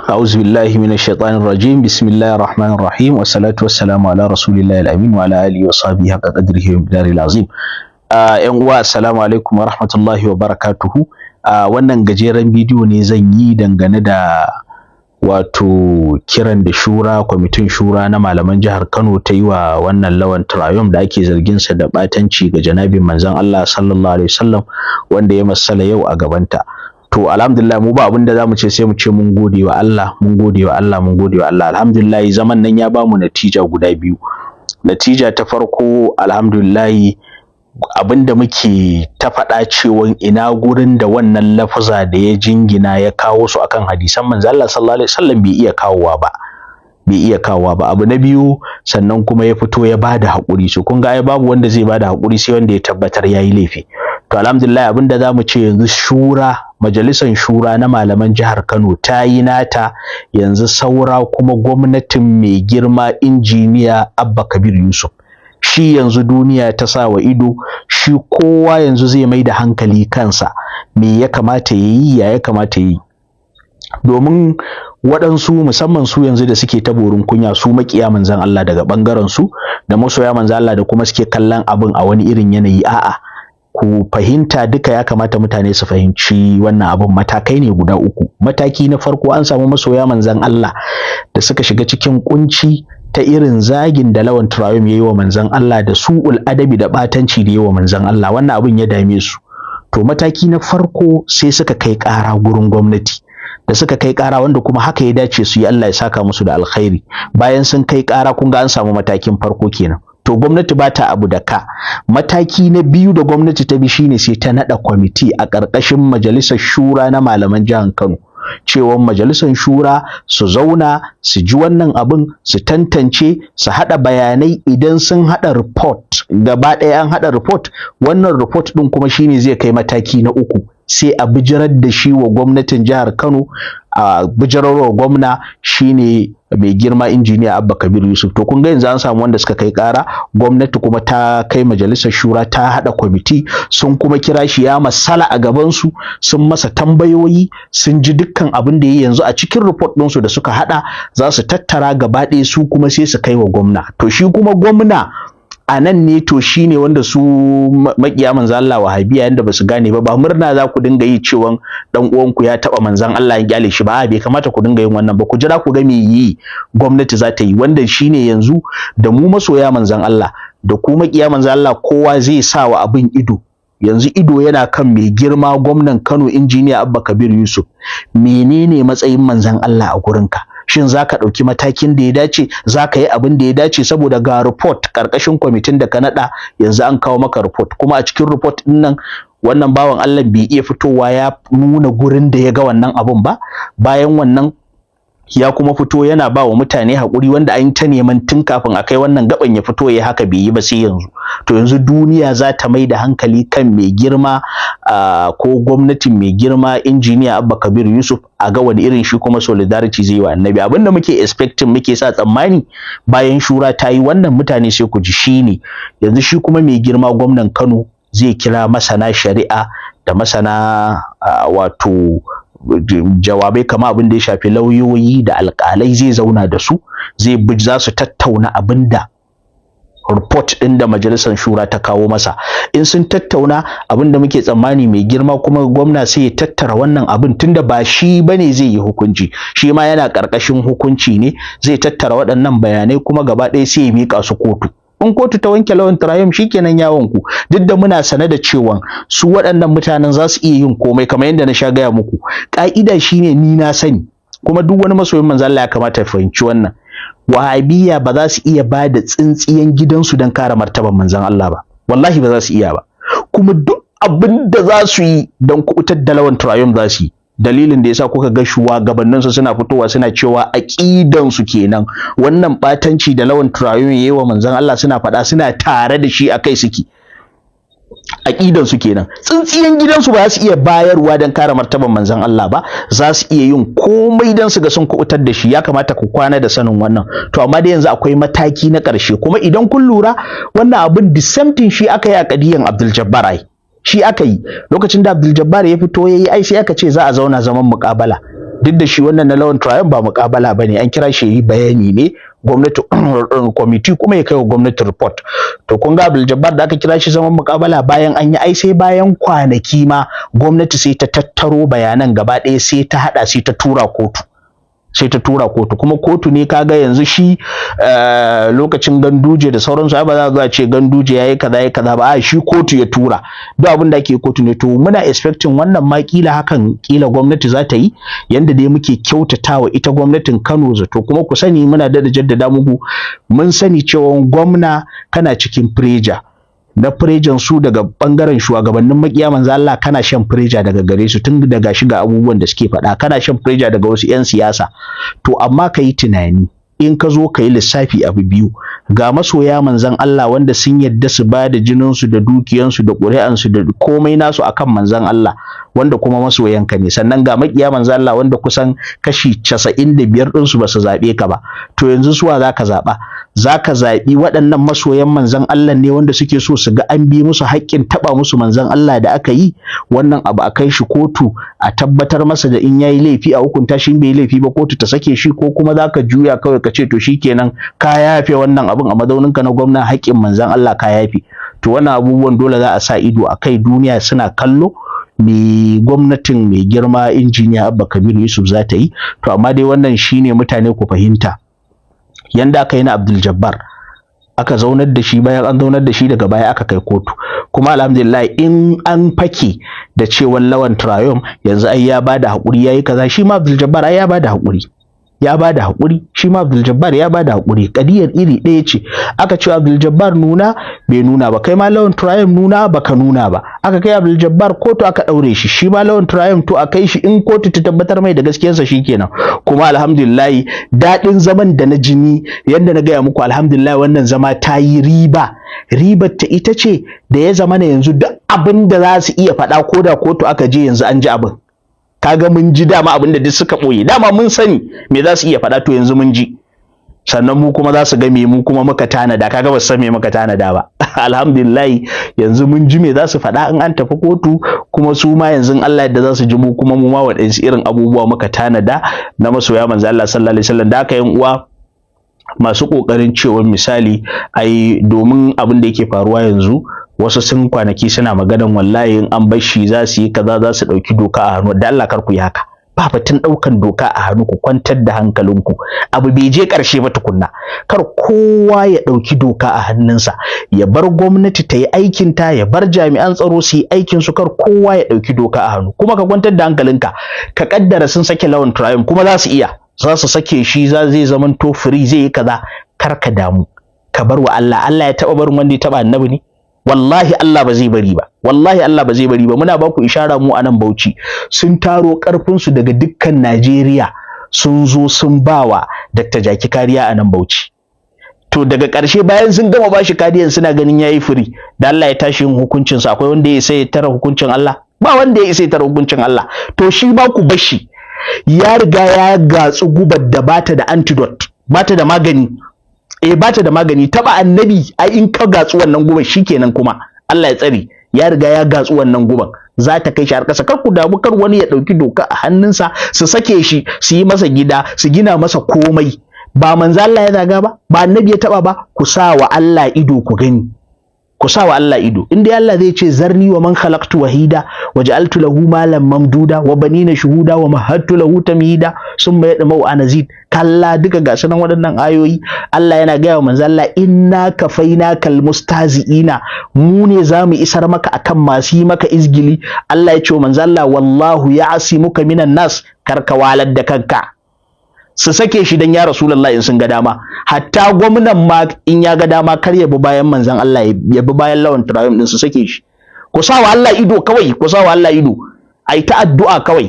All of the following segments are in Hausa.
أعوذ بالله من الشيطان الرجيم. بسم الله الرحمن الرحيم، والصلاة والسلام على رسول الله الأمين وعلى آله وصحبه حق قدره ومقداره العظيم. ‘Yan uwa, assalamu alaikum wa rahmatullahi wa barakatuhu. Wannan gajeren bidiyo ne zan yi dangane da wato kiran da shura, kwamitin shura na malaman jihar Kano ta yi wa wannan Lawan Turayum da ake zargin sa da batanci ga janabin manzon Allah sallallahu alaihi wasallam, wanda ya masala yau a gabanta. To alhamdulillah, mu ba abin da zamu ce sai mu ce mun gode wa Allah, mun gode wa Allah, mun gode wa Allah. Alhamdulillah, zaman nan ya bamu natija guda biyu. Natija ta farko, alhamdulillah, abin da muke ta faɗa cewa ina gurin da wannan lafaza da ya jingina ya kawo su akan hadisan manzo Allah sallallahu alaihi wasallam, bai iya kawowa ba, bai iya kawowa ba. Abu na biyu, sannan kuma ya fito ya bada haƙuri. So kun ga ai babu wanda zai bada haƙuri sai wanda ya tabbatar yayi laifi. To alhamdulillah, abin da zamu ce yanzu, shura, majalisar shura na malaman jihar Kano ta yi nata, yanzu saura kuma gwamnatin mai girma Injiniya Abba Kabir Yusuf. Shi yanzu duniya ta sa wa ido, shi kowa yanzu zai mai da hankali kansa, me ya kamata ya yi, ya kamata ya yi, domin waɗansu, musamman su yanzu da suke ta borin kunya, su maƙiya manzon Allah daga ɓangaren su da masoya manzon Allah da kuma suke kallon abin a wani irin yanayi. A'a, ku fahimta duka, ya kamata mutane su fahimci wannan abin matakai ne guda uku. Mataki na farko, an samu masoya manzon Allah da suka shiga cikin kunci ta irin zagin da Lawan Turayum ya yi wa manzon Allah da su'ul adabi da batanci da yi wa manzon Allah. Wannan abin ya dame su. To mataki na farko, sai suka kai ƙara gurin gwamnati. Da suka kai ƙara, wanda kuma haka ya dace su yi, Allah ya saka musu da alkhairi. Bayan sun kai ƙara, kun ga an samu matakin farko kenan. To gwamnati ba ta abu da ka. Mataki na biyu da gwamnati ta bi shine sai ta naɗa kwamiti a ƙarƙashin majalisar shura na malaman jihar Kano, cewa majalisar shura su zauna su ji wannan abin, su tantance, su haɗa bayanai. Idan sun haɗa report gaba ɗaya, an haɗa report, wannan report ɗin kuma shine zai kai mataki na uku, sai a bijirar da shi wa gwamnatin jihar Kano, a bijirar wa gwamna, shine mai girma Injiniya Abba Kabir Yusuf. To kun ga yanzu an samu wanda suka kai ƙara, gwamnati kuma ta kai majalisar shura ta haɗa kwamiti, sun kuma kira shi ya masala a gaban su, sun masa tambayoyi, sun ji dukkan abin da ya. Yanzu a cikin report ɗinsu da suka haɗa, za su tattara gaba ɗaya, su kuma sai su kai wa gwamna. To shi kuma gwamna a nan ne, to shi ne wanda su maƙiya manzon Allah, Wahabiya, yanda basu gane ba, ba murna za ku dinga yi cewan dan uwanku ya taba manzon Allah ya kyale shi ba. Bai kamata ku dinga yin wannan ba. Ku jira ku ga me yi gwamnati za ta yi, wanda shine yanzu da mu masoya manzon Allah da ku maƙiya manzon Allah, kowa zai sa wa abin ido. Yanzu ido yana kan mai girma gwamnan Kano, Injiniya Abba Kabir Yusuf. Menene matsayin manzon Allah a gurinka? Shin za ka ɗauki matakin da ya dace? Za ka yi abin da ya dace? Saboda ga report ƙarƙashin kwamitin da ka naɗa, yanzu an kawo maka report. Kuma a cikin report ɗin nan, wannan bawan Allah bai iya fitowa ya nuna gurin da ya ga wannan abun ba. Bayan wannan, ya kuma fito yana ba wa mutane haƙuri, wanda an ta neman tun kafin a kai wannan gaban ya fito ya haka, bai yi ba sai yanzu. To yanzu duniya za ta mai da hankali kan mai girma ko gwamnatin mai girma Injiniya Abba Kabir Yusuf, a ga wani irin shi kuma solidarity zai yi wa annabi. Abinda muke expecting, muke sa tsammani, bayan shura ta yi wannan, mutane sai ku ji, shine yanzu shi kuma mai girma gwamnan Kano zai kira masana shari'a da masana wato jawabai, kama abin da ya shafi lauyoyi da alƙalai. Zai zauna da su, zai bi za su tattauna abin da report ɗin da majalisar shura ta kawo masa. In sun tattauna, abin da muke tsammani, mai girma kuma gwamna sai ya tattara wannan abin, tunda ba shi bane zai yi hukunci, shi ma yana ƙarƙashin hukunci ne. Zai tattara waɗannan bayanai kuma gaba ɗaya sai ya miƙa su kotu. In kotu ta wanke Lawan Turayum, shikenan ya wanku. Duk da muna sane da cewa su waɗannan mutanen za su iya yin komai, kamar yadda na sha gaya muku, ƙa'ida shine, ni na sani kuma duk wani masoyin manzo Allah ya kamata ya fahimci wannan, Wahabiyya ba za su iya ba da tsintsiyan gidansu don kare martaban manzon Allah ba. Wallahi ba za su iya ba. Kuma duk abin da za su yi don kubutar da Lawan Turayum za su yi. Dalilin da yasa kuka ga shugabannin su suna fitowa suna cewa aqidan su kenan, wannan batanci da Lawan Turayum yayi wa manzon Allah, suna faɗa suna tare da shi akai suke, aqidan su kenan. Tsintsiyan gidansu ba za su iya bayarwa don kare martaban manzon Allah ba. Za su iya yin komai don su ga sun kubutar da shi. Ya kamata ku kwana da sanin wannan. To amma dai yanzu akwai mataki na ƙarshe kuma. Idan kun lura, wannan abin, the same thing shi aka yi a kadiyan Abdul Jabbar. Ai shi aka yi lokacin da Abdul Jabbar ya fito yayi, ai sai aka ce za a zauna zaman muƙabala. Duk da shi wannan na Lawan Triumph ba muƙabala bane, an kira shi yi bayani ne, gwamnati kwamiti kuma ya kai wa gwamnati report. To kun ga Abdul Jabbar da aka kira shi zaman muƙabala, bayan an yi ai sai bayan kwanaki ma gwamnati sai ta tattaro bayanan gaba ɗaya, sai ta haɗa, sai ta tura kotu, sai ta tura kotu. Kuma kotu ne, kaga yanzu shi lokacin Ganduje da sauransu, ai ba za a ce Ganduje yayi kaza, yayi kaza ba. A shi kotu ya tura, duk abin da ake kotu ne. To muna expecting wannan ma kila hakan kila gwamnati za ta yi, yanda dai muke kyautatawa ita gwamnatin Kano zato. Kuma ku sani, muna da jaddada muku, mun sani cewa gwamna kana cikin pressure na pressure-n su daga bangaren shugabannin makiya manzo Allah. Kana shan pressure daga gare su tun daga shiga abubuwan da suke faɗa, kana shan pressure daga wasu 'yan siyasa. To amma ka yi tunani, in ka zo ka yi lissafi abu biyu: ga masoya manzon Allah wanda sun yadda su ba da jininsu da dukiyansu da ƙuri'ansu da komai nasu akan manzon Allah, wanda kuma masoyanka ne. Sannan ga makiya manzon Allah wanda kusan kashi 95 ɗinsu ba su zaɓe ka ba. To yanzu suwa za ka zaɓa? Za ka zaɓi waɗannan masoyan manzon Allah ne wanda suke so su ga an bi musu haƙƙin taɓa musu manzon Allah da aka yi, wannan abu a kai shi kotu a tabbatar masa da in yayi laifi a hukunta shi, in bai yi laifi ba kotu ta sake shi, ko kuma za ka juya kawai ka ce to shikenan, ka yafe wannan abin a mazauninka na gwamna, haƙƙin manzon Allah ka yafe? To wannan abubuwan dole za a sa ido a kai, duniya suna kallo me gwamnatin mai girma Injiniya Abba Kabir Yusuf za ta yi. To amma dai wannan shine, mutane ku fahimta, yanda aka yi na Abdul Jabbar, aka zaunar da shi, bayan an zaunar da shi daga baya aka kai kotu. Kuma alhamdulillah, in an fake da cewa Lawan Triumph yanzu ai ya bada hakuri, yayi kaza, shi ma Abdul Jabbar ai ya bada hakuri, ya bada hakuri, shi ma Abdul Jabbar ya bada hakuri. Kadiyar iri ɗaya ce. Aka ce Abdul Jabbar nuna, bai nuna ba. Kai ma Lawan Triumph nuna, baka nuna ba. Aka kai Abdul Jabbar kotu, aka ɗaure shi. Shi ma Lawan Triumph to a kai shi, in kotu ta tabbatar mai da gaskiyarsa shikenan. Kuma alhamdulillah, daɗin zaman da na jini yadda na gaya muku, alhamdulillah wannan zama ta yi riba. Ribar ta ita ce da ya zama na yanzu duk abin da za su iya faɗa, ko da kotu aka je yanzu an ji abin. Kaga mun ji dama abin da duk suka ɓoye, dama mun sani me za su iya faɗa, to yanzu mun ji. Sannan mu kuma za su ga me mu kuma muka tanada. Kaga ba su san me muka tanada ba. Alhamdulillah, yanzu mun ji me za su faɗa in an tafi kotu. Kuma su ma yanzu Allah yadda za su ji mu kuma mu ma waɗansu irin abubuwa muka tanada na masoya manzo Allah sallallahu alaihi wasallam. Da haka yan uwa masu ƙoƙarin cewa misali ai domin abin da yake faruwa yanzu, wasu sun kwanaki suna maganan wallahi in an bar shi za su yi kaza, za su ɗauki doka a hannu. Da Allah kar ku yi haka. Ba batun ɗaukan doka a hannu, ku kwantar da hankalinku. Abu bai je ƙarshe ba tukunna. Kar kowa ya ɗauki doka a hannunsa, ya bar gwamnati ta yi aikinta, ya bar jami'an tsaro su yi aikin su. Kar kowa ya ɗauki doka a hannu. Kuma ka kwantar da hankalinka, ka kaddara sun sake Lawan Triumph, kuma za su iya, za su sake shi, za zai zamanto free, zai yi kaza. Kar ka damu, ka bar wa Allah. Allah ya taɓa barin wanda ya taɓa annabi ne? Wallahi Allah ba zai bari ba, wallahi Allah ba zai bari ba. Muna ba ku ishara, mu a nan Bauchi sun taro karfin su daga dukkan Najeriya, sun zo sun bawa Dr. Jaki kariya a nan Bauchi. To daga ƙarshe bayan sun gama bashi kariyan, suna ganin yayi free, da Allah ya tashi yin hukuncin sa, akwai wanda ya isa ya tara hukuncin Allah? Ba wanda ya isa ya tara hukuncin Allah. To shi ba ku bashi, ya riga ya gatsu gubar da bata da antidote, bata da magani, eh, bata da magani. Taba annabi ai in ka gatsu wannan guban shikenan. Kuma Allah ya tsare, ya riga ya gatsu wannan guban, za ta kai shi har ƙasa. Kar ku damu, kar wani ya ɗauki doka a hannunsa. Su sake shi, su yi masa gida, su gina masa komai. Ba manzo Allah ya zaga ba, ba annabi ya taba ba. Ku sa wa Allah ido ku gani, ku sa wa Allah ido. In dai Allah zai ce zarni wa man khalaqtu wahida wa ja'altu lahu malan mamduda wa banina shuhuda wa mahattu lahu tamhida summa yadma'u an azid, kalla, duka ga sunan waɗannan ayoyi. Allah yana gaya wa manzo Allah inna kafainakal mustahzi'ina, mu ne zamu isar maka akan masu yi maka izgili. Allah ya ce wa manzo Allah wallahu ya'simuka minan nas. Kar ka walar da kanka, su sake shi dan ya Rasulullahi in sun ga dama. Hatta gwamnan ma in ya ga dama kar ya bi bayan manzon Allah, ya bi bayan Lawan Triumph din, su sake shi. Ku sa wa Allah ido kawai, ku sa wa Allah ido, ai ta addu'a kawai.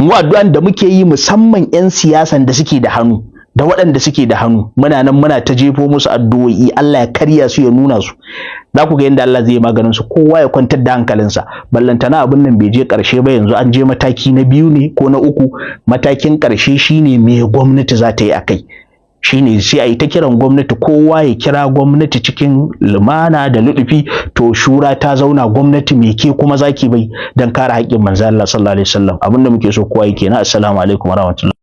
Mu addu'an da muke yi, musamman 'yan siyasan da suke da hannu da waɗanda suke da hannu, muna nan muna ta jefo musu addu'o'i, Allah ya karya su, ya nuna su. Za ku ga yadda Allah zai maganin su. Kowa ya kwantar da hankalinsa. Ballantana abin nan bai je ƙarshe ba, yanzu an je mataki na biyu ne ko na uku. Matakin ƙarshe shine me gwamnati za ta yi akai. Shine sai a yi ta kiran gwamnati, kowa ya kira gwamnati cikin lumana da luɗufi. To, shura ta zauna, gwamnati me ke kuma zaki bai dan kare haƙƙin manzo Allah sallallahu alaihi wasallam? Abinda muke so kowa yake na. Assalamu alaikum warahmatullahi.